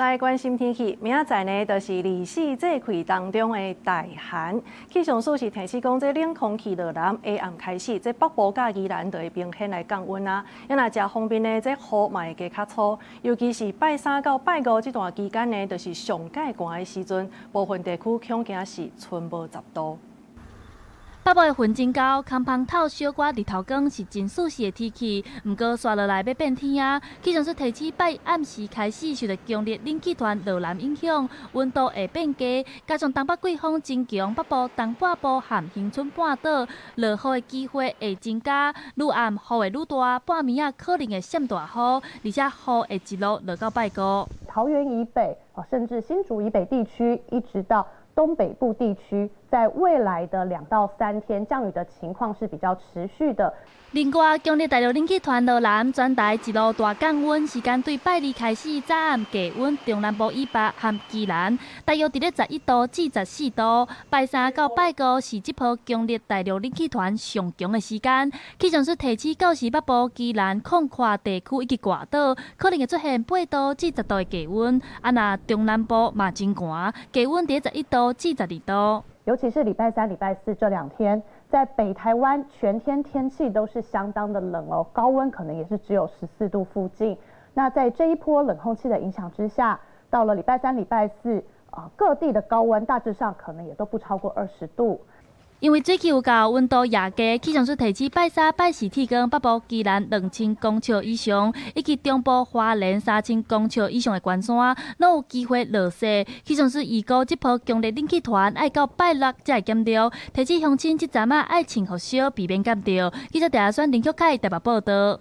來關心天氣，明仔載呢，就是二四節氣當中的大寒。氣象署是提醒講，這冷空氣落南，下暗開始，這北部佮宜蘭就會明顯來降溫啊。啊若食方便的這雨嘛會加較粗，尤其是拜三到拜五這段期間呢，就是上蓋寒的時陣，部分地區恐驚是春無10度。北部的雲真厚，空芳透小可日頭光是真舒適的天氣。毋過紲落來欲變天啊！氣象署提醒拜暗時開始受著強烈冷氣團落南影響，溫度會變低，加上東北季風增強，北部東半部和恆春半島落雨的機會會增加。愈暗雨會愈大，半暝仔可能會閃大雨，而且雨會一路落到拜五。桃園以北啊，甚至新竹以北地區，一直到東北部地區，在未來的2到3天，降雨的情況是比較持續的。另外，強烈大陸冷氣團落南，全台一路大降溫，時間對拜二開始，早暗低溫，中南部以北和宜蘭，大約佇咧11度至14度。拜三到拜五是這波強烈大陸冷氣團上強的時間。氣象署提醒，到時北部、宜蘭、廣闊地區以及外島，可能會出現8度至10度的低溫。啊，若中南部嘛真寒，低溫佇11度至12度。尤其是禮拜三、禮拜四這2天，在北台灣全天天氣都是相當的冷哦，高溫可能也是只有14度附近。那在這一波冷空氣的影響之下，到了禮拜三、禮拜四啊，各地的高溫大致上可能也都不超過20度。因為水氣有夠，溫度也低，氣象署提醒拜三、拜四天光，北部宜蘭2000公尺以上，以及中部花蓮3000公尺以上的懸山，攏有機會落雪。氣象署預估這波強烈冷氣團愛到拜六才會減弱，提醒鄉親這陣仔愛穿厚少，避免感著。記者鄭阿選林旭凱台北報道。